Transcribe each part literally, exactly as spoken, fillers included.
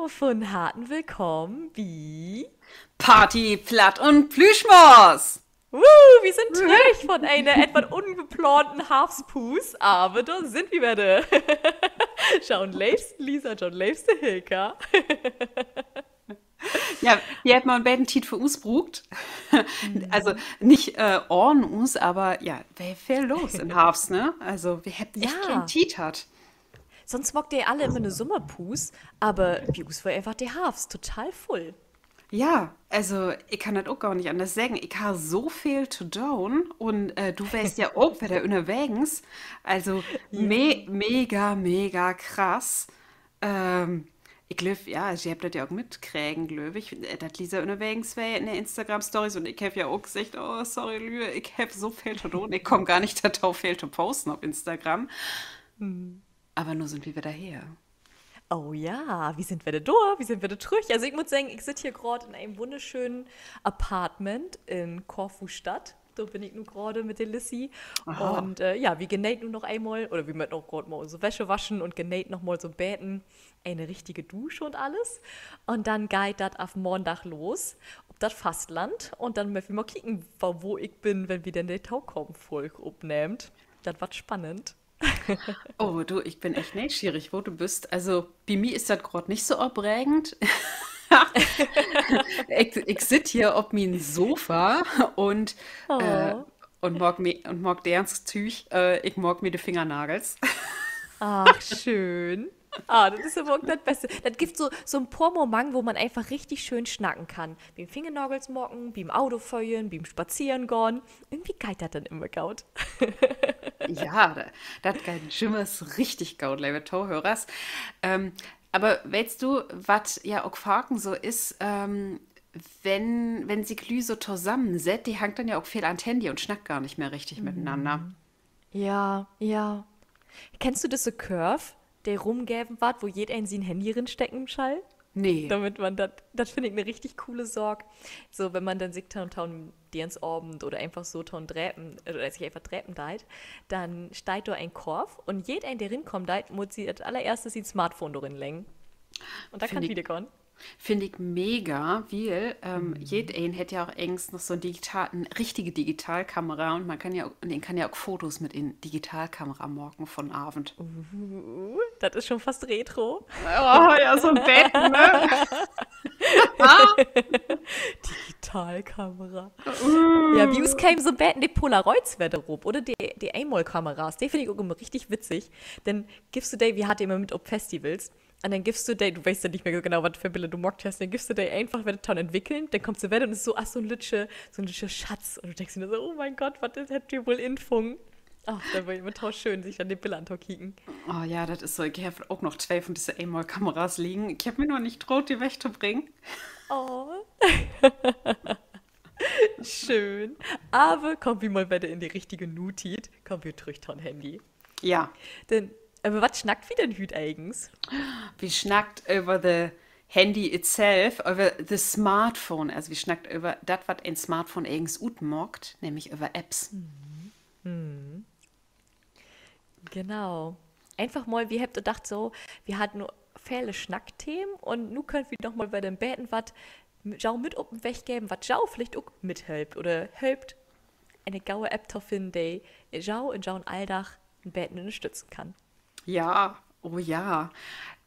Von Harten willkamen bi Party, Platt un Plüschmors. Woo, wi sünd trüch von ene etwa ungeplaanten Harvstpuus, aver dor sünd wi wedder. Jo'n leevsten Lisa, jo'n leevste Hilka. Ja, wi hebbt mal en beten Tiet för us bruukt. Also, nich, äh, ahn us, aver ja, weer veel los in Harvst, ne? Also, wi hebbt echt keen Tiet hatt. Sonst maakt de alle immer 'ne Summerpuus, aver bi us weer eenfach de Harvst total vull. Ja, also, ik kann dat ok gor nich anners seggen. Ik harr so veel to doon un, äh, du weerst ja ok wedder ünnerwegens. Also, me-, mega, mega krass. Ähm, ik glööv, ja, ji hebbt dat ja ok mitkregen, glööv ik, äh, dat Lisa ünnerwegens weer in de Instagram-Stories un ik heff ja ok seggt: Oh, sorry, Lüe, ik heff so veel to doon. Ik kaam gor nich dorto, veel to posten op Instagram. Aver nu sünd wi wedder hier. Oh ja, wi sünd wedder dor, wi sünd wedder trüch. Also ik mutt seggen, ik sitt hier graad in en wunnerschönen Apartment in Korfu-Stadt. Dor bün ik nu graad mit de Lissy. Un, äh, ja, wi geneet nu noch eenmal, oder wi mööt ok graad mal unse Wäsche waschen un geneet noch mal so'n beten ene richtige Dusch un alles. Un denn geiht dat af Maandag los op dat Fastland. Un denn mööt wi mal kieken, wo, wo ik bün, wenn wi denn de tokamen Folg opnehmt. Dat warrt spannend. Oh, du, ik bün echt neeschierig, wo du büst. Also, bi mi is dat graad nich so opregend. Ik, ik sitt hier op mien Sofa un, äh, un maak mi, un maak Deerns Tüüg, äh, ik maak mi de Fingernagels. Ach, schöön. Ah, dat is aver ok dat Beste. Dat gifft so, so 'n poor Momang, wo man eenfach richtig schöön snacken kann. Bi'n Fingernagels maken, bi'n Autoföhren, bi'n Spazeren gahn. Irgendwie geiht dat denn immer goot. Ja, dat, dat geiht jümmers richtig goot, leve Tohörers. Ähm, aver weetst du, wat ja ok faken so is, ähm, wenn, wenn sik Lüüd so tosamensett, de hangt denn ja ok veel an't Handy un snackt gor nich mehr richtig mitenanner. Ja, ja. Kennst du düsse Körv, de rumgeven warrt, wo jedeen sien Handy rinsteken schall? Nee. Dormit man dat, dat finn ik 'ne richtig coole Saak. So, wenn man denn sik to'n, to'n Deernsavend oder eenfach so to'n Drepen, oder sik eenfach drepen deit, denn steiht dor en Korf un jedeen, de rinkamen deit, mutt si dat allereerste sien Smartphone dorin leggen. Un denn kann dat wiedergahn. Finn ik mega, wiel, ähm, jedeen hett ja ok egens noch so'n digital-, en richtige Digitalkamera un man kann ja ok, un een kann ja ok Fotos mit en Digitalkamera maken von Avend. Uh, dat is schon fast retro. Oh, ja, so'n beten, ne? Digitalkamera. Ja, bi us kemen so'n beten de Polaroids wedder rop, oder? De, de Eenmalkameras, de finn ik ok immer richtig witzig. Denn giffst du de, wi harrn de immer mit op Festivals. Un denn giffst du de, du weetst ja nich mehr so genau, wat för Biller du maakt hest, denn giffst du de eenfach wedder to'n Entwickeln, denn kummt se wedder un is so as so'n lüttje, so'n lüttje Schatz. Un du denkst di so: Oh mien Gott, wat is, hebbt de woll infungen? Ach, dat weer immer to schöön, sik denn de Biller antokieken. Oh ja, dat is so. Ik heff ok noch twee von düsse Eenmalkameras liggen. Ik heff mi noch nich troot, de wegtobringen. Oh. Schöön. Aver kaamt wi mal wedder in de richtige Nutiet, kaamt wi trüch to'n Handy. Ja. Denn, över wat snackt wi denn hüüt egens? Wi snackt över the Handy itself, över the Smartphone. Also wi snackt över dat, wat en Smartphone egens utmaakt, nämlich över Apps. Genau. Eenfach mal, wi hebbt dacht so, wi harrn nu vele Snackthemen un nu köönt wi doch mal wedder en beten wat jo mit op den Weg geven, wat jo villicht ok mithelpt oder helpt, ene gode App to finnen, de jo in jo'n Alldag en beten ünnerstütten kann. Ja, oh ja.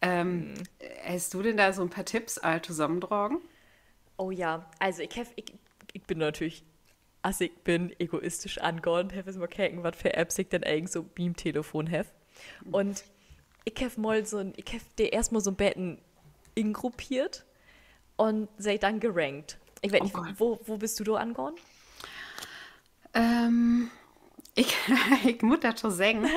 Ähm, hest du denn dor so'n poor Tipps all tosamendragen? Oh ja, also ik heff, ik, ik bün natürlich, as ik bün, egoistisch angahn, heff eerst mal keken, wat för Apps ik denn egens op mien Telefon heff. Un ik heff mal so'n, ik heff de eerst mal so'n beten ingruppeert un se denn gerankt. Ik weet nich, wo, wo büst du dor angahn? Ähm, ik, ik mutt dat so seggen.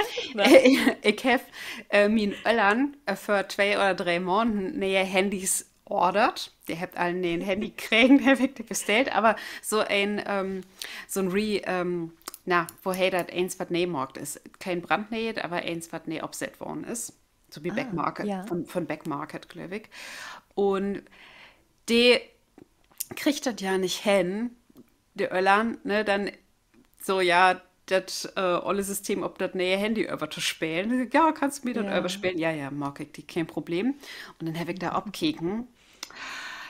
Ik heff, äh, mien Öllern, äh, vör twee oder dree Maanden ne'e Handys ordert. De hebbt all en ne'et Handy kregen, heff ik de bestellt, aver so en, ähm, so'n Re-, ähm, na, woher dat eens wat nee maakt is. Keen brandneet, aver eens wat nee opsett worrn is. So bi Back Market, von, von Back Market, glööv ik. Un de kriegt dat ja nich hen, de Öllern, ne, denn so, ja, dat äh, olle System op dat ne'e Handy över to spelen. Ja, kannst du mi dat överspelen? Ja, ja, maak ik di, keen Problem. Un denn heff ik dor opkeken.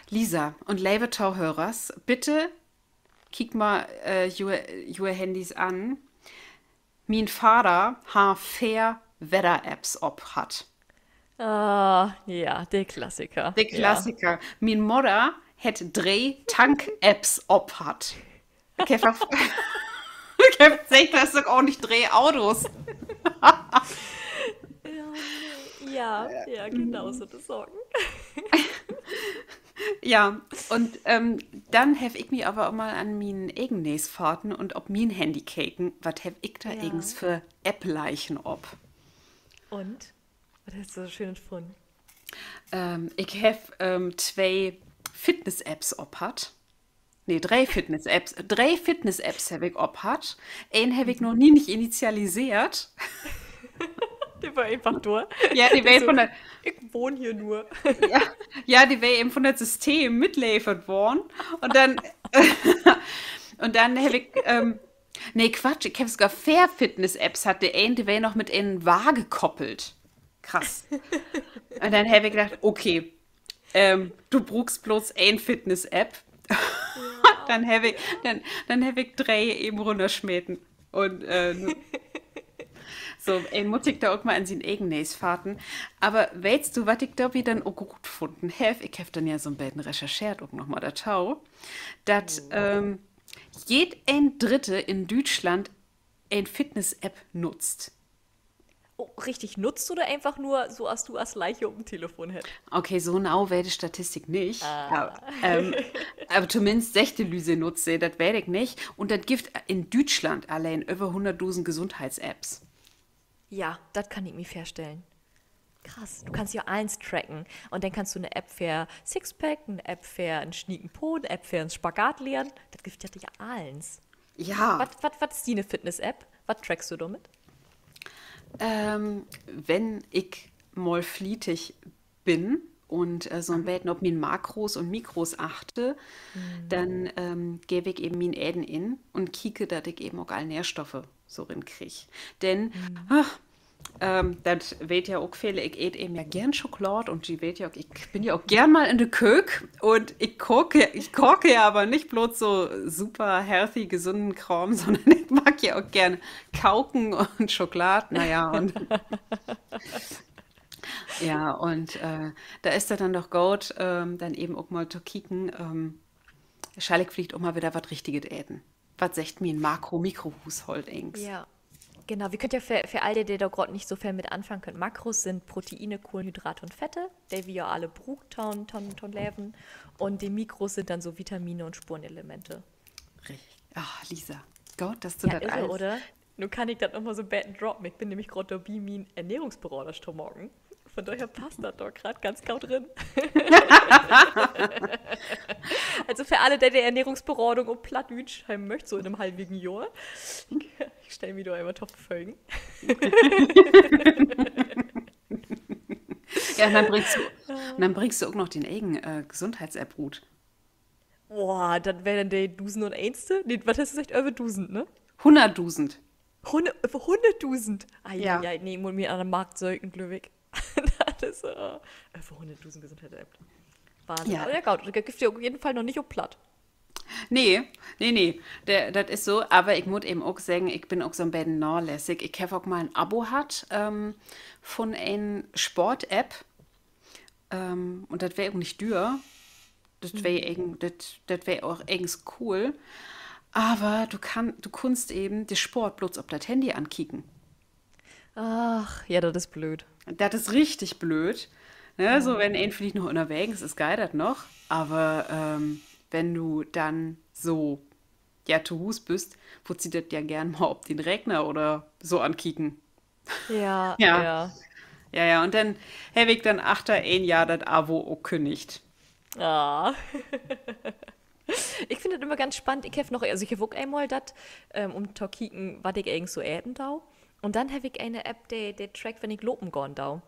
Lisa un leve Tohörers, bitte kiekt mal äh, jue, jue Handys an. Mien Vader harr veer Wedder-Apps op hatt. Ah, ja, de Klassiker. De Klassiker. Mien Mudder hett dree Tank-Apps op hatt. Ik heff, ik heff seggt, dat is doch ok nich dree Autos. Ja, ja, genau so de Saken. Ja, un ähm, denn heff ik mi aver mal an mien egen Nees faten un op mien Handy keken, wat heff ik dor egens för App-Leichen op. Un? Wat hest du so Schönes funnen? Ähm, ik heff ähm, twee Fitness-Apps op hatt. Nee, dree Fitness-Apps. Dree Fitness-Apps heff ik op hatt. Een heff ik noch nie nich initialiseert. De weer eenfach dor. Ja, de weer vun dat, ik wahn hier nur. Ja, ja, de weer even vun dat System mitlevert worrn. Un denn, un denn heff ik, ähm, nee, Quatsch, ik heff sogor veer Fitness-Apps hatt. De een, de weer noch mit en Waage koppelt. Krass. Un denn heff ik dacht, okay, ähm, du bruukst blots een Fitness-App. Denn heff ik, denn, denn heff ik dree even runnersmeten. Un äh, so, een mutt sik dor ok mal an sien egen Nees faten. Aver weetst du, wat ik dor wedder denn ok goot funnen heff? Ik heff denn ja so 'n beten rechercheert, ok noch mal dorto, dat ähm, jedeen Dritte in Düütschland en Fitness-App nutzt. Oh, richtig nutzt oder eenfach nur so, as du as Leiche op 'n Telefon hest? Okay, so nau weet de Statistik nich. Aver, ähm, aver tominnst seggt de Lüüd, se nutzt se, dat weet ik nich. Un dat gifft in Düütschland alleen över hunnertdusend Gesundheits-Apps. Ja, dat kann ik mi vörstellen. Krass, du kannst ja allens tracken. Un denn kannst du 'ne App för Sixpack, 'ne App för en snieken Po, 'ne App för en Spagat lehren. Dat gifft ja allens. Ja. Wat, wat, wat is diene Fitness-App? Wat trackst du dormit? Ähm, wenn ik mal flietig bün un äh, so 'n beten op mien Makros un Mikros achte, denn ähm, geev ik even mien Eten in un kieke, dat ik even ok all Nährstoffe so rinkrieg. Denn, ach, ähm, dat weet ja ok vele, ik eet even ja geern Schokolaad un ji weet ja ok, ik bün ja ok geern mal in de Köök un ik kaak, ik kaak ja aver nich blots so super healthy, gesunnen Kraam, sonnern ik maak ja ok geern Koken un Schokolaad, na ja, un ja, un äh, dor is dat denn doch goot, ähm, denn even ok mal to kieken, ähm, schall ik villicht ok mal wedder wat Richtiget eten? Wat seggt mien Makro-Mikrohuushoolt egens? Ja. Genau, wi köönt ja för, för all de, de dor graad nich so veel mit anfangen köönt: Makros sünd Proteine, Kohlenhydrate un Fette, de wi ja alle bruukt to'n, to'n, to'n Leven. Un de Mikros sünd denn so Vitamine un Spurenelemente. Richtig. Ah, Lisa, goot, dat du dat is, oder? Nu kann ik dat noch mal so 'n beten droppen. Ik bün nämlich graad dorbi, mien Ernährungsberadersch to maken. Vun dorher passt dat dor graad ganz goot rin. Also för alle, de de Ernährungsberatung op Plattdüütsch hebben möcht, so in 'nem halvigen Johr. Ik stell mi dor eenmal to Verfögen. Ja, un denn bringst du, un denn bringst du ok noch dien egen äh, Gesundheits-App rut. Boah, dat weer denn de dusend un eenste? Nee, wat hest du seggt? Över dusend, ne? Hunnertdusend. Hunner-, över hunnertdusend? Ah, ja, ja, nee, mutt mi 'n annern Markt söken, glööv ik. Dat is äh, över hunnertdusend Gesundheits-Apps. Wahnsinn. Ja. Aver ja, goot, dat gifft ja op jeden Fall noch nich op Platt. Nee, nee, nee. De, dat is so, aver ik mutt even ok seggen, ik bün ok so 'n beten nalässig. Ik heff ok mal en Abo hatt ähm, vun en Sport-App. Ähm, un dat weer ok nich düer. Dat weer egen-, dat, dat weer ok egens cool. Aver du kann-, du kunnst even de Sport blots op dat Handy ankieken. Ach, ja, dat is blööd. Dat is richtig blööd. Ne, so, wenn een villicht noch ünnerwegens is, geiht dat noch. Aver ähm, wenn du denn so, ja, to Huus büst, wullt du dat ja geern mal op den Rekner oder so ankieken. Ja, ja. Ja, ja, un denn heff ik denn achter een Johr dat Abo ok künnigt. Ah. Ik finn dat jümmer ganz spannend. Ik heff noch, also ik heff ok eenmal dat, ähm, üm to kieken, wat ik egens so eten do. Un denn heff ik ene App, de, de trackt, wenn ik lopen gahn do.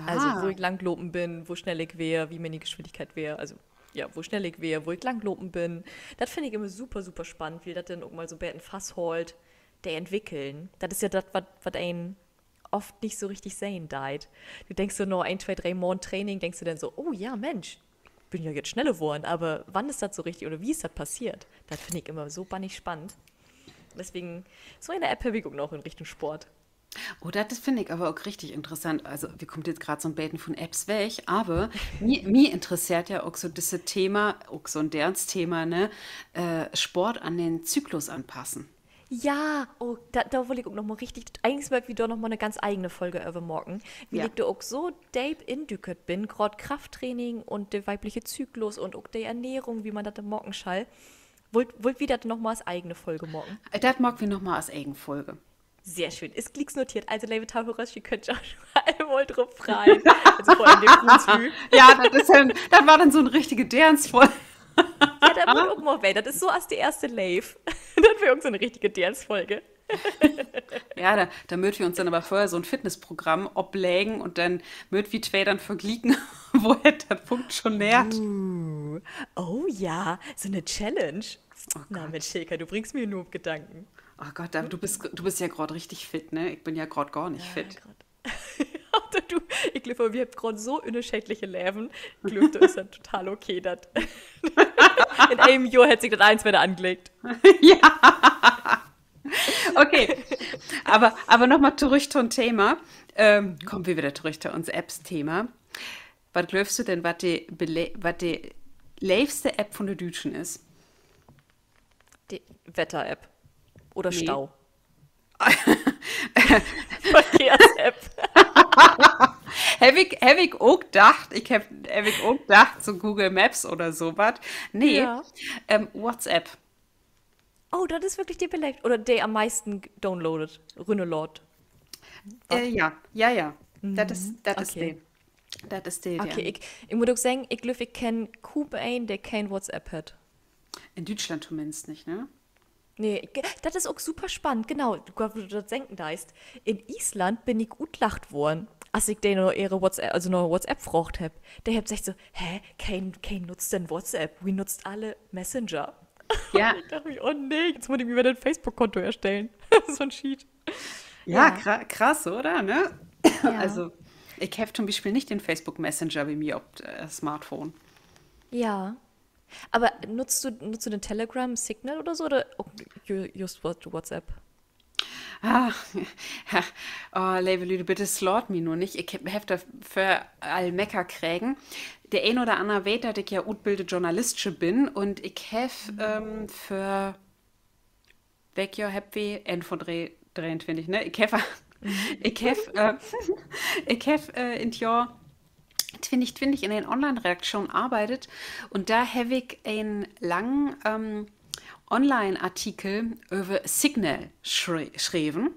Also, wo ik lang lopen bün, wo snell ik weer, wo miene Geschwindigkeit weer, also, ja, wo snell ik weer, wo ik lang lopen bün. Dat finn ik jümmer super, super spannend, wiel dat denn ok mal so 'n beten fasthollt, de entwickeln. Dat is ja dat, wat, wat een oft nich so richtig sehn deit. Du denkst so, na een, twee, dree Maand Training, denkst du denn so, oh ja, Mensch, bün ja jetzt sneller worrn, aver wann is dat so richtig oder wie is dat passeert? Dat finn ik immer so bannig spannend. Deswegen, so ene App heff ik ok noch in Richtung Sport. Oh, dat finn ik aver ok richtig interessant. Also, wi kaamt jetzt graad so 'n beten von Apps weg, aver mi, mi interesseert ja ok so düsse Thema, ok so 'n Deernsthema, ne? Äh, Sport an den Zyklus anpassen. Ja, oh, dat, dor wull ik ok noch mal richtig, egens mööt wi dor noch mal 'ne ganz egene Folge över maken, wiel ik dor ok so deep indükert bün, graad Krafttraining un de weibliche Zyklus un ok de Ernährung, wie man dat denn maken schall. Wullt, wullt wi dat noch mal as egene Folge maken? Äh, dat maakt wi noch mal as egen Folge. Sehr schön. Is glieks noteert. Also, leve Tohörers, ji köönt jo al mal drup freien. Also, vör allem de Fruenslüüd. Ja, dat is denn, dat weer denn so 'n richtige Deernsfolge. Ja, dat mutt ok mal ween. Dat is so as de eerste Leev. Dat weer ok so 'ne richtige Deernsfolge. Ja, dor, dor mööt wi uns denn aver vörher so 'n Fitnessprogramm opleggen un denn mööt wi twee denn verglieken, wo hett dat funktioneert. Uh, oh ja, so 'ne Challenge. Na, Mensch, Hilka, du bringst mi nu op Gedanken. Oh Gott, du büst, du büst ja graad richtig fit, ne? Ik bün ja graad gor nich fit. Du, ik glööv, wi hebbt graad so ünnerscheedliche Leven. Ik glööv, dor is dat total okay, dat in een Johr hett sik dat allens wedder anleggt. Ja. Okay. Aver, aver noch mal torüch to'n Thema. Ähm, kaamt wi wedder torüch to uns Apps-Thema. Wat glöövst du denn, wat de bele-, wat de leevste App von de Düütschen is? De Wetter-App. Oder Stau. Verkehrs-App. Heff ik, heff ik ok dacht, ik heff, heff ik ok dacht, so Google Maps oder so wat. Nee, ähm, WhatsApp. Oh, dat is würklich de beleevt-, oder de an'n meisten downloadet, rünnerlaadt. Äh, ja, ja, ja. Dat is, dat is de. Dat is de, okay, ja. Ik, ik mutt ok seggen, ik glööv, ik kenn kuum een, de keen WhatsApp hett. In Düütschland tominnst nich, ne? Nee, ik, dat is ok super spannend, genau, wo du dat seggen deist. In Island bün ik utlacht worrn, as ik de na ehre WhatsApp, also na WhatsApp fraagt heff. De hebbt seggt so, hä, keen, keen nutzt denn WhatsApp? Wi nutzt alle Messenger. Ja. Ik dach mi, oh nee, nu mutt ik mi wedder en Facebook-Konto erstellen. So 'n Schiet. Ja, kra-, krass, oder, ne? Also, ik heff to'n Bispeel nich den Facebook Messenger bi mi op, äh, Smartphone. Ja. Aver nutzt du, nutzt du denn Telegram, Signal oder so, oder ok ju-, just What-, WhatsApp? Ach, oh, leve Lüüd, bitte slaat mi nu nich. Ik heff, heff dorför al Mecker kregen. De een oder anner weet, dat ik ja utbillte Journalistsche bün un ik heff, ähm, för, welk Johr hebbt wi? Enn von dree-, dreeuntwintig, ne? Ik heff, ik heff, äh, ik heff, äh, in't Johr twintig twintig in en Online-Redaktion arbeidt un dor heff ik en langen, ähm, Online-Artikel över Signal schre-, schreven.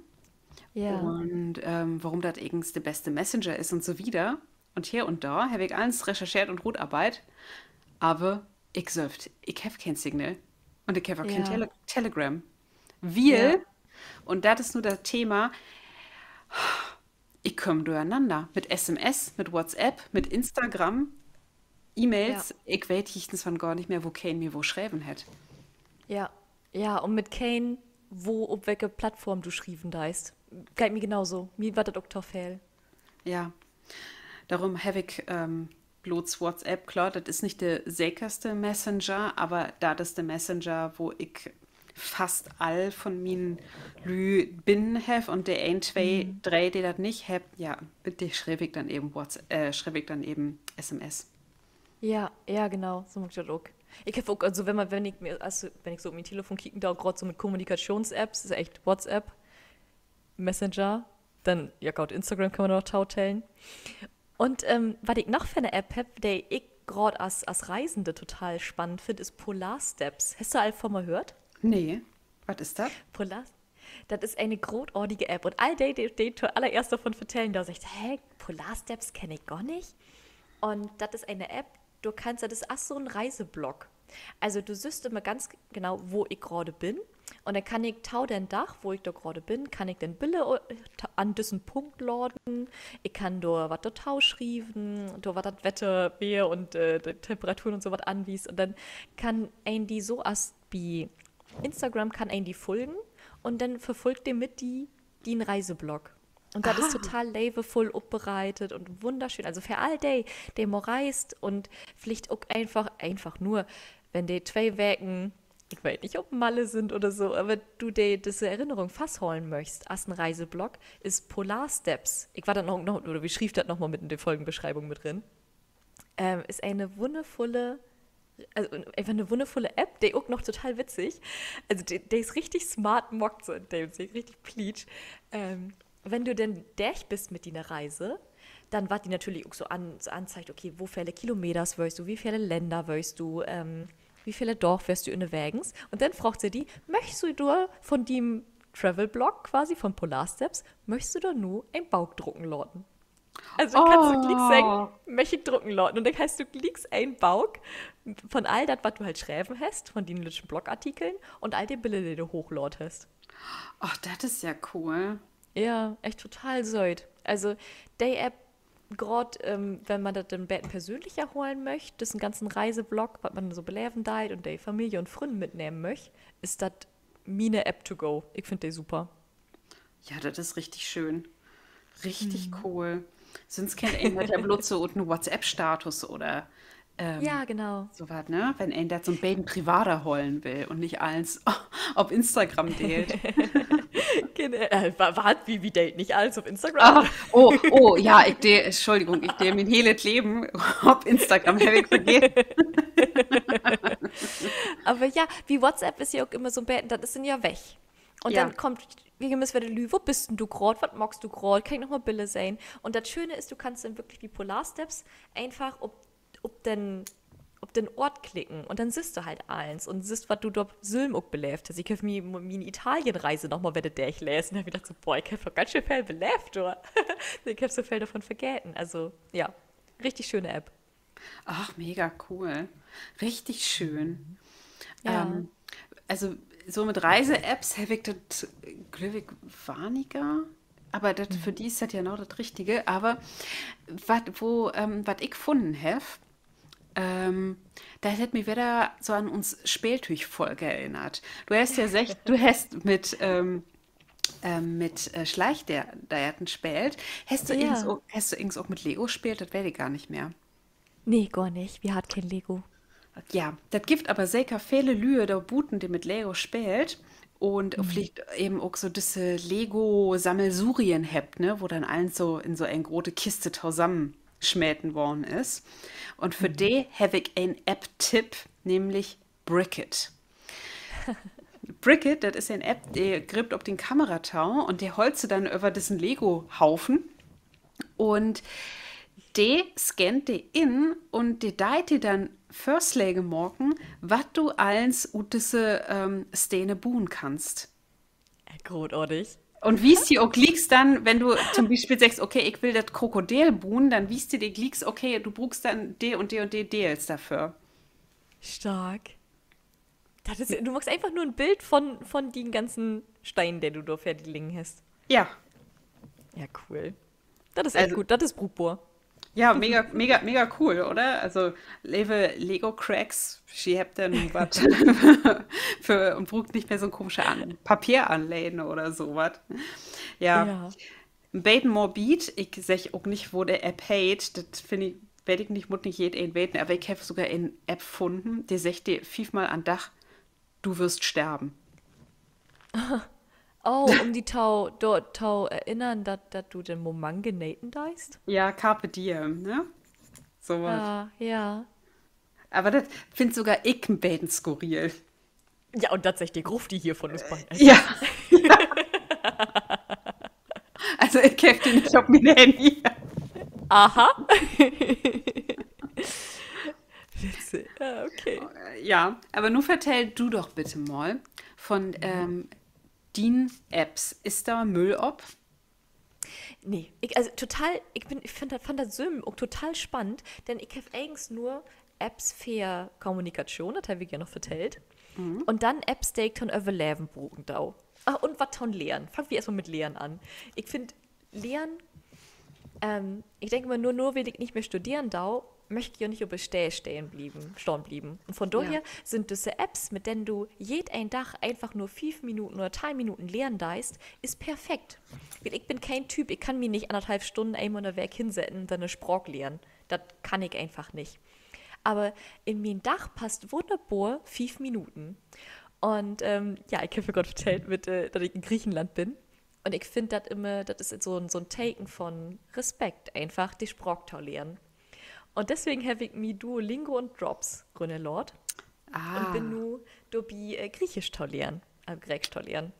Un, ähm, worüm dat egens de beste Messenger is un so wieder. Un hier un dor heff ik allens rechercheert un rutarbeidt. Aver ik sülvst, ik heff keen Signal. Un ik heff ok keen Tele-, Telegram. Wiel, un dat is nu dat Thema, ik kaam dörnanner mit S M S, mit WhatsApp, mit Instagram, E-Mails. Ik weet jichtenswann gor nich mehr, wokeen mi wo schreven hett. Ja, ja, un mit keen, wo, op welke Plattform du schrieven deist. Geiht mi genau so. Mi warrt dat ok to veel. Ja. Dorüm heff ik, ähm, blots WhatsApp. Kloor, dat is nich de sekerste Messenger, aver dat is de Messenger, wo ik fast all von mien Lüüd binnen heff un de een, twee, dree, de dat nich hebbt, ja, mit de schriev ik denn even Whats-, äh, schriev ik denn even S M S. Ja, ja, genau, so maak ik dat ok. Ik heff ok, also wenn man, wenn ik mi, also wenn ik so op mien Telefon kieken do, graad so mit Kommunikatschoons-Apps, is echt WhatsApp, Messenger, denn, ja goot, Instagram kann man noch totellen. Un, ähm, wat ik noch för 'ne App heff, de ik graad as, as Reisende total spannend finn, is Polar Steps. Hest du al von mal höört? Nee, wat is dat? Polar, dat is ene grootartige App. Un all de, de, de to allereerst dorvon vertellen, de seggt: Hä, Polar Steps kenn ik gor nich. Un dat is ene App, du kannst, dat is as so 'n Reiseblog. Also du sühst immer ganz genau, wo ik graad bün. Un denn kann ik to den Dag, wo ik dor graad bün, kann ik denn Biller, äh, an düssen Punkt laden. Ik kann dor wat dorto schrieven, dor warrt dat Wetter weer un, äh, de Temperaturen un so wat anwiest. Un denn kann een di so as bi Instagram kann een di folgen. Un denn verfolgt de mit di dien Reiseblog. Un dat is total leevvull opbereitet un wunnerschöön. Also för all de, de mal reist un villicht ok eenfach, eenfach nur, wenn de twee Weken, ik weet nich, op Malle sünd oder so, aver du de, disse Erinnerung fasthollen möchst as en Reiseblog, is Polarsteps. Ik warr dat noch, noch, oder wi schrievt dat noch mal mit in de Folgenbeschreibung mit rin. Ähm, is ene wunnervulle, also eenfach 'ne wunnervulle App, de ok noch total witzig. Also de, de is richtig smart maakt, so in dem Sinn, richtig plietsch. Ähm, wenn du denn dörch büst mit diene Reise, denn warrt di natürlich ok so an-, so anzeigt, okay, wo vele Kilometers weerst du, wo vele Länner weerst du, ähm, wo vele Daag weerst du ünnerwegens. Un denn fraagt se di, möchst du dor von dien Travel-Blog quasi, von Polarsteps, möchst du dor nu en Book drucken laten? Also, kannst du glieks seggen, möcht ik drucken laten. Un denn hest du glieks en Book von all dat, wat du halt schreven hest, von dien lüttschen Blogartikeln un all de Biller, de du hoochlaadt hest. Och, dat is ja cool. Ja, echt total sööt. Also, de App, graad, ähm, wenn man dat denn beten persönlicher holen möcht, düssen ganzen Reiseblog, wat man so beleven deit un de Familie un Frünnen mitnehmen möcht, is dat miene App to go. Ik finn de super. Ja, dat is richtig schöön. Richtig cool. Sünst kennt een dat ja blots so ut en WhatsApp-Status oder, ähm, ja, genau, so wat, ne? Wenn een dat so 'n beten privater hollen will un nich allens op Instagram deelt. Gen-, äh, wa-, wat? Wi, wi deelt nich allens op Instagram? Ah, oh, oh, ja, ik deel, Entschuldigung, ik deel mien helet Leven op Instagram, heff ik vergeten. Aver ja, wie WhatsApp is ja ok immer so 'n beten, dat is denn ja weg. Un denn kummt, wi mööt wedder Lüüd, wo büst denn du graad, wat maakst du graad, kann ik noch mal Biller sehn? Un dat Schöne is, du kannst denn würklich bi Polarsteps eenfach op, op den, op den Oort klicken un denn sühst du halt allens un sühst, wat du dor sülm ok beleevt hest. Ik heff mi, mien Italienreise noch mal wedder dörchlesen, heff ik dacht so, boah, ik heff doch ganz schöön veel beleevt dor. Ik heff so veel dorvon vergeten. Also, ja, richtig schöne App. Ach, mega cool. Richtig schöön. Ja. Ähm, also, so mit Reise-Apps heff ik dat, glööv ik, weniger. Aver dat, för di is dat ja noch dat Richtige. Aver wat, wo, ähm, wat ik funnen heff, ähm, dat hett mi wedder so an uns Speeltüüg-Folg erinnert. Du hest ja seggt, du hest mit, ähm, ähm, mit, äh, Schleichdeerten speelt. Hest du egens ok, hest du egens ok mit Lego speelt? Dat weet ik gor nich mehr. Nee, gor nich. Wi harrn keen Lego. Ja, dat gifft aver seker vele Lüüd dor buten, de mit Lego speelt un villicht even ok so düsse Lego-Sammelsurien hebbt, ne, wo denn allens so in so en grote Kiste tosamensmeten worrn is. Un för de heff ik en App-Tipp, nämlich Brickit. Brickit, dat is en App, de grippt op de Kamera to un de hollt se denn över düssen Lego-Haufen. Un de scannt de in un de deit di denn Vörsläge maken, wat du allens ut düsse, ähm, Stene buen kannst. Grootartig. Un wiest di ok glieks denn, wenn du to'n Bispeel seggst, okay, ik will dat Krokodil buen, denn wiest de di glieks, okay, du bruukst denn de un de un de Deels dorför. Stark. Dat is, du maakst eenfach nur en Bild von, von dien ganzen Steen, de du dor vör di liggen hest. Ja. Ja, cool. Dat is echt goot. Dat is bruukbor. Ja, mega, mega, mega cool, oder? Also, leve Lego-Cracks, ji hebbt denn wat för, un bruukt nich mehr so'n komische An-, Papieranleden oder so wat. Ja. En beten morbid, ik segg ok nich, wo de App heet, dat finn ik, weet ik nich, mutt nich jedeen weten, aver ik heff sogor en App funnen, de seggt di fiefmal an'n Dag: Du wirst sterben. Oh, üm di to, dor to erinnern, dat, dat du den Moment geneten deist? Ja, Carpe diem, ne? So wat. Ja, ja. Aver dat finn sogor ik en beten skurril. Ja, un dat seggt de Grufti hier von us beiden. Ja. Also, ik heff de nich op mien Handy. Aha. Witzig. Ja, okay. Ja, aver nu vertell du doch bitte mal von, ähm, dien Apps. Is dor Müll op? Nee, ik, also total, ik bün, ik finn dat, fann dat sülm ok total spannend, denn ik heff egens nur Apps för Kommunikatschoon, dat heff ik ja noch vertellt. Un denn Apps, de ik to'n Överleven bruken do. Ah, un wat to'n Lehren. Fangt wi eerstmal mit Lehren an. Ik finn, Lehren, ähm, ik denk immer, nur, nur wiel ik nich mehr studeren do, möcht ik jo nich op de Steed stahn blieven, stahn blieven. Un von dorher sünd düsse Apps, mit denen du jeden Dag eenfach nur fief Minuten oder teihn Minuten lehren deist, is perfekt. Wiel ik bün keen Typ, ik kann mi nich annerthalf Stunnen eenmal in de Week hinsetten un denn 'ne Spraak lehren. Dat kann ik eenfach nich. Aver in mien Dag passt wunnerbor fief Minuten. Un, ähm, ja, ik heff ja graad vertellt, mit, äh, dat ik in Griechenland bün. Un ik finn dat immer, dat is so 'n, so 'n Teken von Respekt, eenfach de Spraak to lehren. Un deswegen heff ik mi Duolingo un Drops rünnerlaadt. Un bün nu dorbi, äh, Griechisch to lehren, äh, Greeksch to lehren.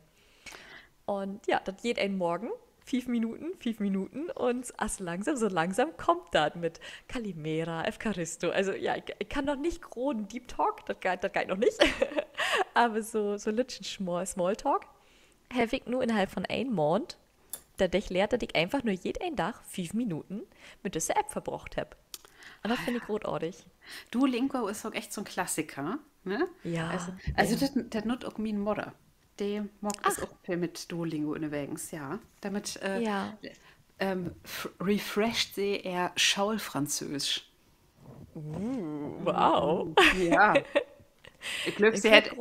Un ja, dat jeden Morgen, fief Minuten, fief Minuten. Un as langsam, so langsam kummt dat mit Kalimera, Efkaristo. Also ja, ik, ik kann noch nich groten Deep Talk, dat geiht, dat geiht noch nich. Aver so, so lüttjen Small-, Smalltalk heff ik nu innerhalf von een Maand dormit lehrt, dat ik eenfach nur jeden Dag fief Minuten mit düsse App verbrocht heff. Un dat finn ik grootartig. Duolingo is ok echt so 'n Klassiker, ne? Ja. Also, also dat, dat nutzt ok mien Mudder. De maakt dat ok veel mit Duolingo ünnerwegens, ja. Dormit, äh, ähm, f-, refresht se ehr Schoolfranzöösch. Uh, wow. Ja. Ik glööv, se hett,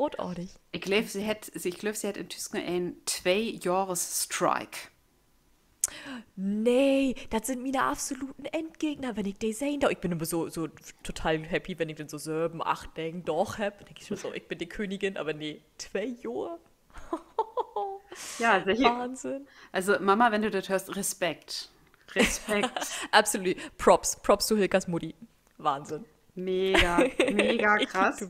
ik glööv, se hett, ik glööv, se hett intüschen en Twee-Johres-Strike. Nee, dat sünd miene absoluten Endgegner, wenn ik de sehn do. Ik bün immer so, so total happy, wenn ik denn so söven, acht, negen Daag heff. Denk ik so, ik bün de Königin, aver nee, twee Johr? Ja, Wahnsinn. Also, Mama, wenn du dat höörst, Respekt. Respekt. Absolut. Props. Props to Hilkas Mutti. Wahnsinn. Mega, mega krass.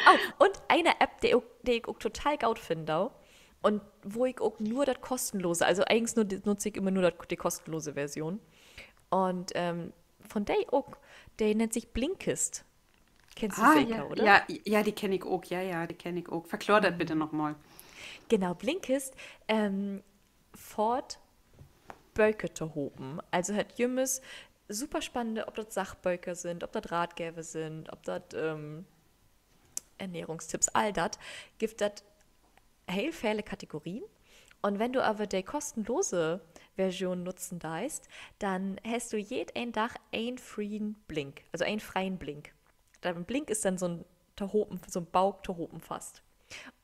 Oh, un ene App, de ok, de ik ok total goot finnen do, un wo ik ok nur dat kostenlose, also egens nur, nutz ik immer nur dat, de kostenlose Version. Un, ähm, von de ok, de nennt sik Blinkist. Kennst du seker, oder? Ja, ja, de kenn ik ok. Ja, ja, de kenn ik ok. Verkloor dat bitte noch mal. Genau, Blinkist, ähm, faat Böker tohopen. Also hett jümmers super spannende, of dat Sachböker sünd, of dat Ratgever sünd, of dat, ähm, Ernährungstipps, all dat, gifft dat heel vele Kategorien. Un wenn du aver de kostenlose Version nutzen deist, denn hest du jeden Dag en freen Blink, also en freien Blink. De Blink is denn so 'n tohopen, so 'n Bauk tohopen fasst.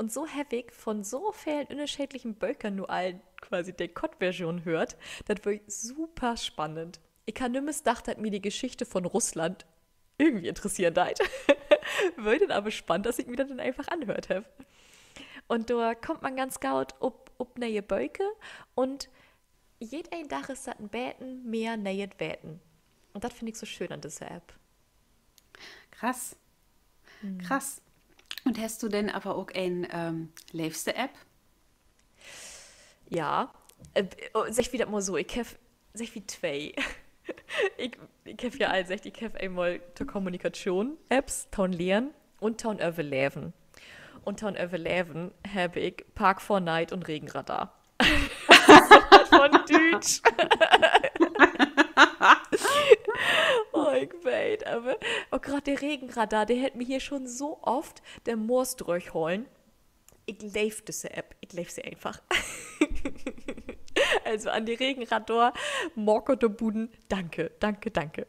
Un so heff ik von so velen ünnerscheedlichen Bökern nu al quasi de Kortversion höört. Dat weer super spannend. Ik harr nümmers dacht, dat mi de Geschichte von Russland irgendwie interesseren deit. Weer denn aver spannend, as ik mi dat denn eenfach anhöört heff. Un dor kummt man ganz goot op, op ne'e Böker un jeden Dag is dat en beten mehr ne'et Weten. Un dat finn ik so schöön an düsse App. Krass. Krass. Un hest du denn aver ok en, ähm, leevste App? Ja. Äh, oh, segg wi dat mal so, ik heff, segg wi twee. Ik, ik heff ja al seggt, ik heff eenmal to Kommunikation Apps, to'n Lehren un to'n Överleven. Un to'n Överleven heff ik Park four Night un Regenradar. Wat is dat von düütsch? Oh, ik weet, aver, oh, graad de Regenradar, de hett mi hier schon so oft den Moors drööghollen. Ik leev düsse App, ik leev se eenfach. Also an de Regenradar-Maker dor buten, danke, danke, danke.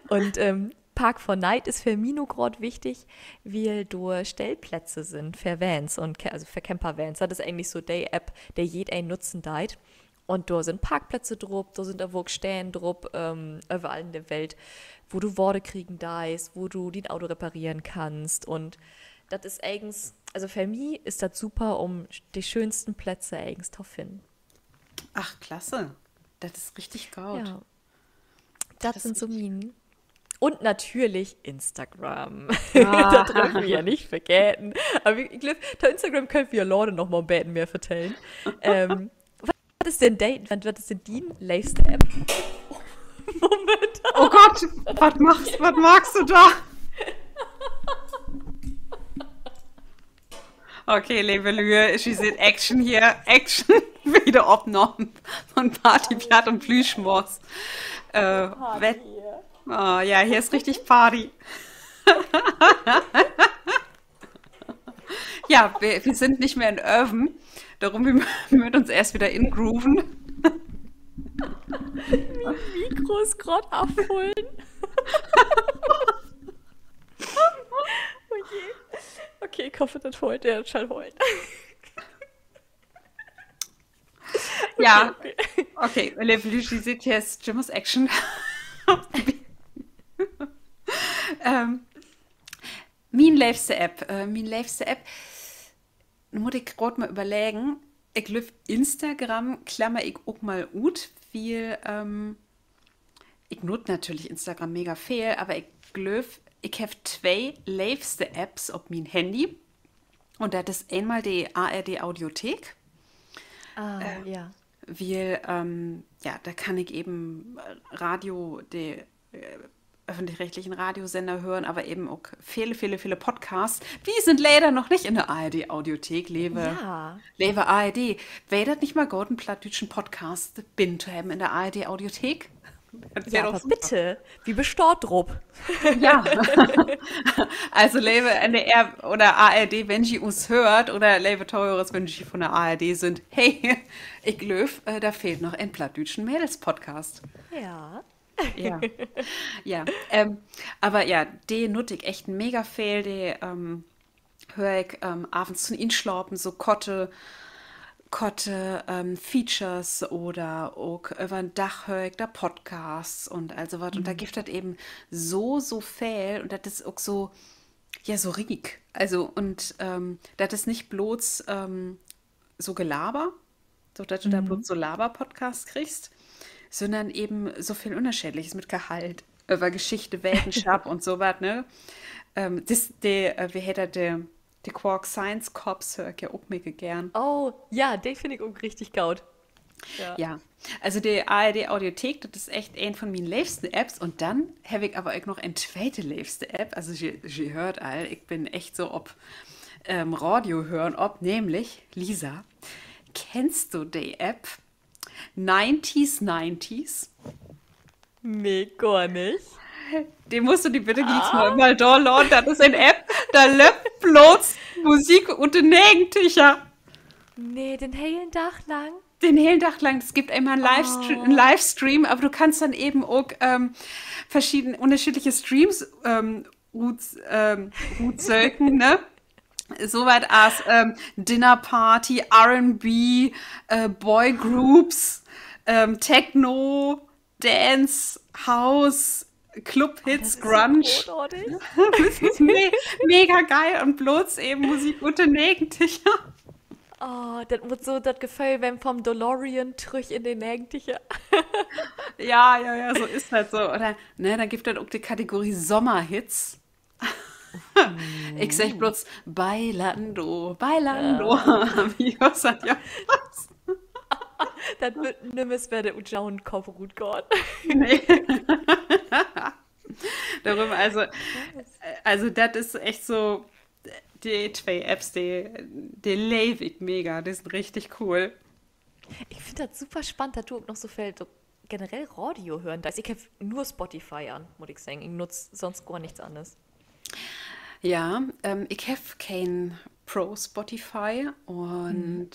Un, ähm, Park four Night is för mi nu graad wichtig, wiel dor Stellplätze sünd för Vans un Ca-, also för Campervans. Dat is egentlich so de App, de jedeen nutzen deit. Un dor sünd Parkplätze drup, dor sünd aver ok Steden drup, ähm, överall in de Welt, wo du Water kriegen deist, wo du dien Auto repareren kannst. Un dat is egens, also för mi is dat super, üm de schöönsten Plätze egens to finnen. Ach, klasse. Dat is richtig goot. Ja. Dat sünd so mien. Un natürlich Instagram. Dat dröfft wi ja nich vergeten. Aver ik glööv, to Instagram köönt wi ja later noch mal en beten mehr vertellen. Ähm, wat is denn de-, wat, wat is denn dien leevste App? Moment. Oh Gott, wat maakst, wat maakst du dor? Okay, leve Lüüd, ji seht Action hier. Action bi de Opnahmen von Party, Platt un Plüschmors. Äh, oh ja, hier is richtig Party. Ja, wi, wi sünd nich mehr in Öven. Dorüm, wi mööt uns eerst wedder ingrooven. Mien Mikro is graad afhullen. Oh je. Okay, ik hoff, dat hollt, dat schall hollen. Ja. Okay, leve Lüüd, ji seht, hier is jümmers Action. Mien leevste App, äh, mien leevste App. Nu mutt ik graad mal överleggen. Ik glööv, Instagram klammer ik ok mal ut, wiel, ähm, ik nutt natürlich Instagram mega veel, aver ik glööv, ik heff twee leevste Apps op mien Handy. Un dat is eenmal de A R D Audiothek. Wiel, ähm, ja, dor kann ik even Radio, de, äh, öffentlich-rechtlichen Radiosender hören, aver even ok vele, vele, vele Podcasts. Wi sünd leider noch nich in de A R D Audiothek, leve, leve A R D. Weer dat nich mal goot, en plattdüütschen Podcast binnen to hebben in de A R D Audiothek? Ja, aver bitte. Wi bestaht drup. Ja. Also, leve N D R oder A R D, wenn ji us höört, oder leve Tohörers, wenn ji vun de A R D sünd, hey, ik glööv, äh, dor fehlt noch en plattdüütschen Mädels-Podcast. Ja. Ja, ähm, aver ja, de nutt ik echt mega veel. De, ähm, höör ik, ähm, avends to'n Inslapen so korte, korte, ähm, Features oder ok över'n Dag höör ik dor Podcasts un all so wat. Un dor gifft dat even so, so veel. Un dat is ok so, ja, so riek. Also, un, ähm, dat is nich blots, ähm, so Gelaber, so dat du dor blots so Laber-Podcasts kriggst, sünnern even so veel Ünnerscheedliches mit Gehalt, över Geschichte, Wetenschap un so wat, ne? Ähm, dat, de, äh, wo heet dat, de, de Quarks Science Cops höör ik ja ok mega geern. Oh, ja, de finn ik ok richtig goot. Ja, also de A R D Audiothek, dat is echt een von mien leevsten Apps. Un denn heff ik aver ok noch en tweete leevste App. Also, ji, ji höört al, ik bün echt so op, ähm, Radio hören op, nämlich, Lisa, kennst du de App nineties nineties? Nee, gor nich. De musst du di bitte glieks mal, mal downloaden. Dat is en App, dor löppt blots Musik ut de Negentiger. Nee, den helen Dag lang? Den helen Dag lang. Dat gifft eenmal en Livestre-, en Livestream, aver du kannst denn even ok, ähm, verschieden, ünnerscheedliche Streams, ähm, rut-, ähm, rutsöken, ne? So wat as, ähm, Dinnerparty, R and B, äh, Boygroups, ähm, Techno, Dance, House, Clubhits, Grunge. Me-, mega geil un blots even Musik ut de Negentiger. Oh, dat mutt so dat Geföhl ween von DeLorean trüch in de Negentiger. Ja, ja, ja, so is dat so. Oder, ne, denn gifft dat ok de Kategorie Sommerhits. Ik segg blots Bailando, Bailando. Wie was dat ja? Dat warrt nümmers wedder ut jo'n Kopp rutgahn. Nee. Dorüm, also, also, dat is echt so, de twee Apps, de, de leev ik mega. De sünd richtig cool. Ik finn dat super spannend, dat du ok noch so veel so generell Radio hören deist. Ik heff nur Spotify an, mutt ik seggen. Ik nutz sünst gor nix anners. Ja, ähm, ik heff keen Pro-Spotify un,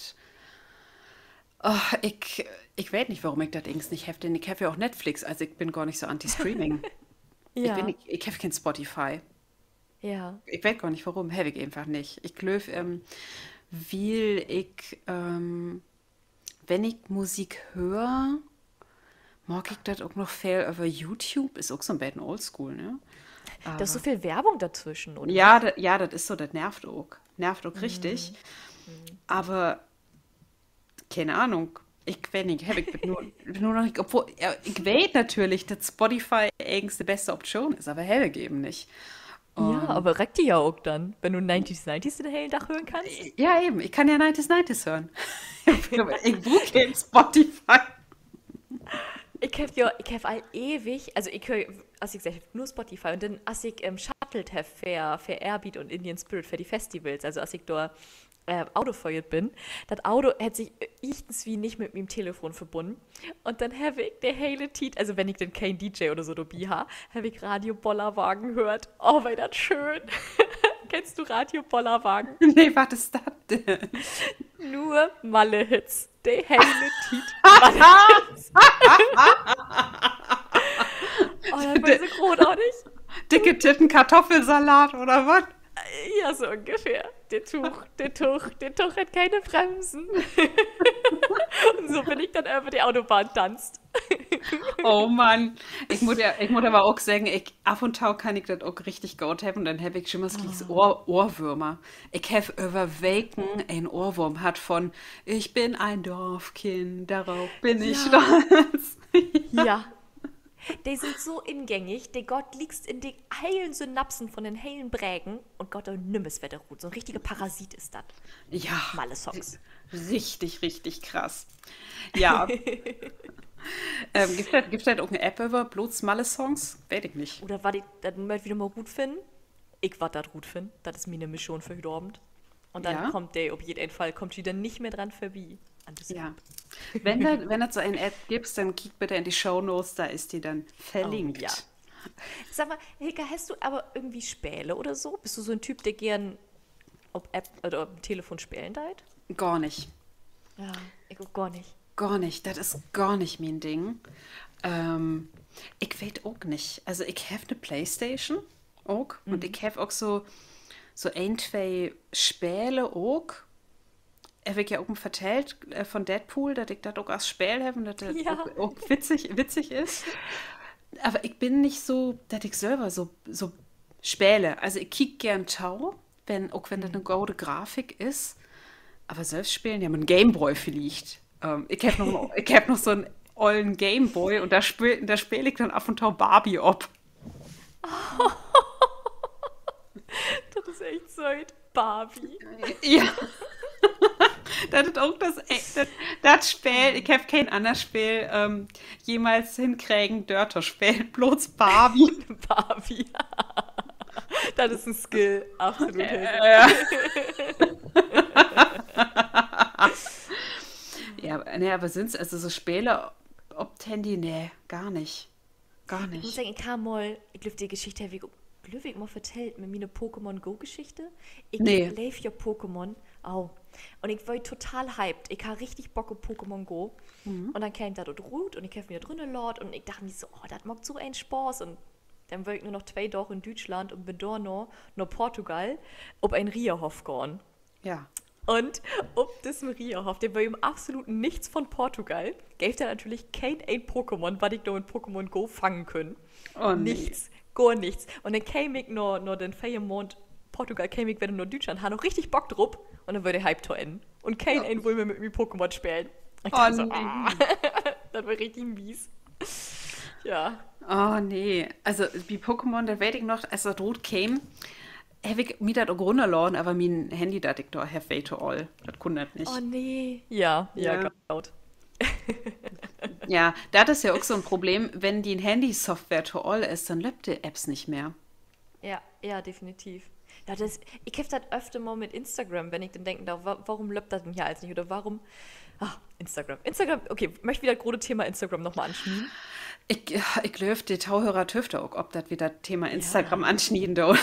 oh, ik, ik weet nich, worüm ik dat egens nich heff, denn ik heff ja ok Netflix, also ik bün gor nich so anti-Streaming. Ik bün, ik, ik heff keen Spotify. Ja. Ik weet gor nich, worüm. Heff ik eenfach nich. Ik glööv, ähm, wiel ik, ähm, wenn ik Musik höör, maak ik dat ok noch veel över YouTube. Is ok so'n beten oldschool, ne? Dor is so veel Werbung dortwüschen, oder? Ja, dat, ja, dat is so, dat nervt ok. Nervt ok richtig. Aver keen Ahnung. Ik weet nich, heff ik nu, nu noch nich, obwohl, ja, ik weet natürlich, dat Spotify egens de beste Option is, aver heff ik even nich. Ja, aver reckt di ja ok denn, wenn du nineties nineties den helen Dag hören kannst. Ja, even. Ik kann ja nineties nineties hören. Ik bruuk keen Spotify. Ik heff ja, ik heff al ewig, also ik höör, as ik segg, nur Spotify. Un denn, as ik, ähm, shuttelt heff för, för Airbeat un Indian Spirit för de Festivals, also as ik dor äh, Auto föhrt bün, dat Auto hett sik jichtenswie nich mit mien Telefon verbunnen. Un denn heff ik de hele Tiet, also wenn ik denn keen D J oder so dorbi harr, heff ik Radio Bollerwagen höört. Oh, weer dat schöön. Kennst du Radio Bollerwagen? Nee, wat is dat denn? Nur Malle-Hits. De hele Tiet Malle-Hits. Oh, dat weer so grootartig. Dicke Titten, Kartoffelsalat oder wat? Ja, so ungefähr. De Tog, de Tog, de Tog hett kene Bremsen. Un so bün ik denn över de Autobahn danzt. Oh Mann. Ik mutt ja, ik mutt aver ok seggen, ik, af un to kann ik dat ok richtig goot hebben. Denn heff ik jümmers glieks Ohr-, Ohrwürmer. Ik heff över Weken en Ohrwurm hatt von Ich bin ein Dorfkind, darauf bin ich stolz. Ja. De sünd so ingängig, de gaht glieks in de helen Synapsen von den helen Bregen un gaht dor nümmers wedder rut. So 'n richtige Parasit is dat. Ja. Malle-Songs. Richtig, richtig krass. Ja. Ähm, gifft dat, gifft dat ok en App över blots Malle-Songs? Weet ik nich. Oder wat ik, dat mööt wi noch mal rutfinnen. Ik warr dat rutfinnen. Dat is miene Mission för hüüt Avend. Un denn kummt de op jeden Fall, kummt ji denn nich mehr dran vörbi. Wenn dat, wenn dat so en App gifft, denn kiekt bitte in de Shownotes, dor is de denn verlinkt. Sag mal, Hilka, hest du aver irgendwie Spele oder so? Büst du so 'n Typ, de geern op App oder op Telefon spelen deit? Gor nich. Ja, ik ok gor nich. Gor nich. Dat is gor nich mien Ding. Ähm, ik weet ok nich. Also, ik heff 'ne Playstation ok. Un ik heff ok so, so een, twee Spele ok. Heff ik ja ok mal vertellt, äh, von Deadpool, dat ik dat ok as Speel heff un dat dat ok, ok witzig, witzig is. Aver ik bün nich so, dat ik sülver so, so speel. Also ik kiek geern to, wenn, ok wenn dat 'ne gode Grafik is. Aver sülvst spelen, ja, mien Gameboy villicht. Ähm, ik heff noch, ik heff noch so 'n ollen Gameboy un dor speel, dor speel ik denn af un to Barbie op. Dat is echt sööt. Barbie. Ja. Dat is ok dat, äh, dat, dat Speel, ik heff keen anner Speel, ähm, jemals henkregen, dör to spelen, blots Barbie. Barbie. Dat is en Skill, absolut. Ja. Ja, nee, aver sünst, also so Spele op 't Handy, nee, gor nich. Gor nich. Ik mutt seggen, ik heff mal, ik glööv, de Geschicht heff ik, glööv ik, mal vertellt mit miene Pokémon-Go-Geschichte. Ik leev ja Pokémon. Au. Un ik weer total hyped. Ik harr richtig Bock op Pokémon Go. Un denn keem dat dor rut un ik heff mi dat rünnerlaadt un ik dach mi so, oh, dat maakt so en Spaaß. Un denn weer ik nur noch twee Daag in Düütschland un bün dorna na Portugal op en Rieterhoff gahn. Un op dissen Rieterhoff, de weer im absoluten Nichts von Portugal, geev dat natürlich keen een Pokémon, wat ik dor mit Pokémon Go fangen kunn. Nichts, gor nichts. Un denn keem ik na, na den veer Maand Portugal, keem ik wedder na Düütschland, harr noch richtig Bock dorop un denn weer de Hype to Enn. Un keen een wull mehr mit mi Pokémon spelen. Ik dach so, ah, dat weer richtig mies. Ja. Oh nee. Also bi Pokémon, dat weet ik noch, as dat rutkeem, heff ik mi dat ok rünnerladen, aver mien Handy, dat ik dor heff, weer to oll. Dat kunn dat nich. Oh nee. Ja, ja, goot. Ja, dat is ja ok so 'n Problem, wenn dien Handy-Software to oll is, denn löppt de Apps nich mehr. Ja, ja, definitiv. Dat is, ik heff dat öfter mal mit Instagram, wenn ik denn denken do, wa-, worüm löppt dat denn hier allens nich? Oder worüm, ah, Instagram. Instagram, okay, möögt wi dat grote Thema Instagram noch mal ansnieden? Ik, ik glööv, de Tohörer tööft dor ok op, dat wi dat Thema Instagram ansnieden doot.